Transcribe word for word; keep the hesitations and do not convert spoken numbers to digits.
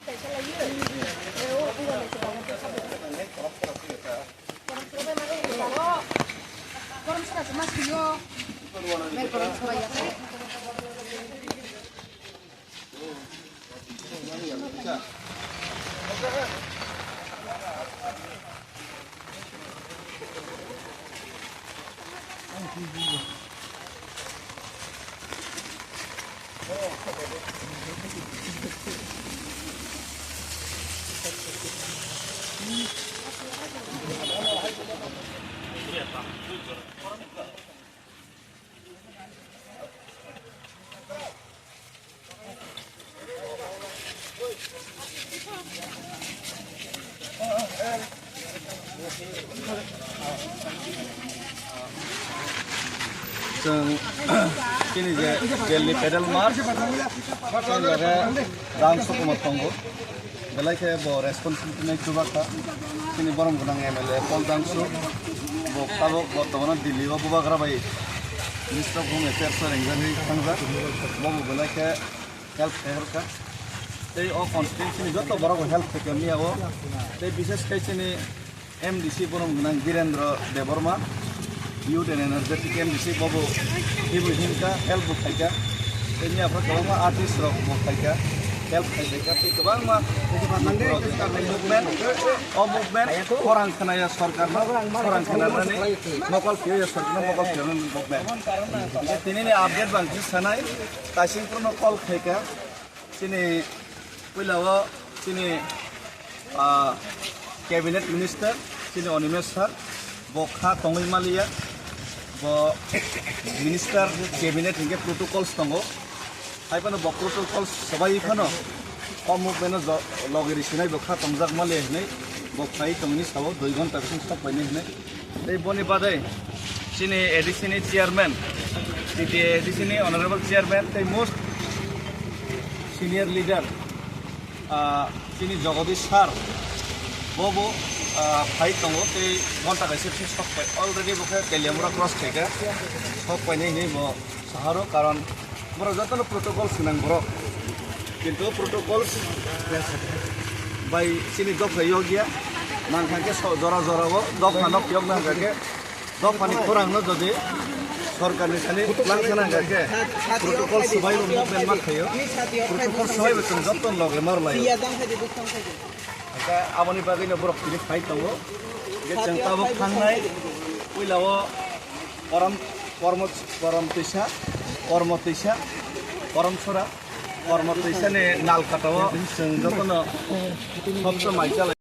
Chwng chini je Delhi Pedal March, chini je rang sukuma tongo. Belai khe bo responsibility nai chuba kha. Chini borom gwnang M L A Paul Jangsu, bo tabuk bortomano Delhi o bubagra bai Minister of Home Affairs o ringjani thangjak. Bo bo belai khe help khe hor kha. Tei o constituency ni joto borok bo help khe khe miya o. Tei bishes khe chini M D C borom gwnang Birendra Debbarma, Youth and Energetic M D C, bobo hibu himka, help bo khaika. Tei miya phra kwbangma artist rok bo khaika, help khai khaika. Tei kwbangma movement, o movement khorang khnaya sorkar no, khorang khnanani mokol phiya sorkar no, mokol phiya movement. Tini ni update bang khe sanai, Kaisingpur no call khaika. Chini puila o chini, ah, cabinet minister chini Animesh sir, bo kha tongwi maliya, bo minister cabinet hinkhe protocols tongo, hai phano bo protocols swbai phano o movement o jo-, logi risinai bo kha tongjak maliya hinwi bo phai tongni sao dui ghonta bising sok painai hinwi. Tei boni badai chini A D C ni chairman, T T A A D C ni honorable chairman tei most senior leader, ah, chini Jagadish sir, bobo, ah, phai tongo tei ghonta kaisa se sok pai already bo khe Teliamura cross khaika sok painai hinwi bo saharo, karon borok jotono protocol swnang borok, kintu protocols bai chini dopha yokya, nang kha khe so-, jora jora o dopha no phiyok nang kha khe, dophani khorang no jodi sorkar ni thani lang khe nang kha khe, protocol swbai bo movement ma khaio, protocol swbai bo chwng joto loge mar lai. Hingkhe aboni bagwi no borok tini phai tongo. Je chwng tabuk thangnai puila o korom, kormo, korom twisa, kormo twisa, korom sora, kormo twisa ni nal kata o chwng jotono khopsa mai chalai.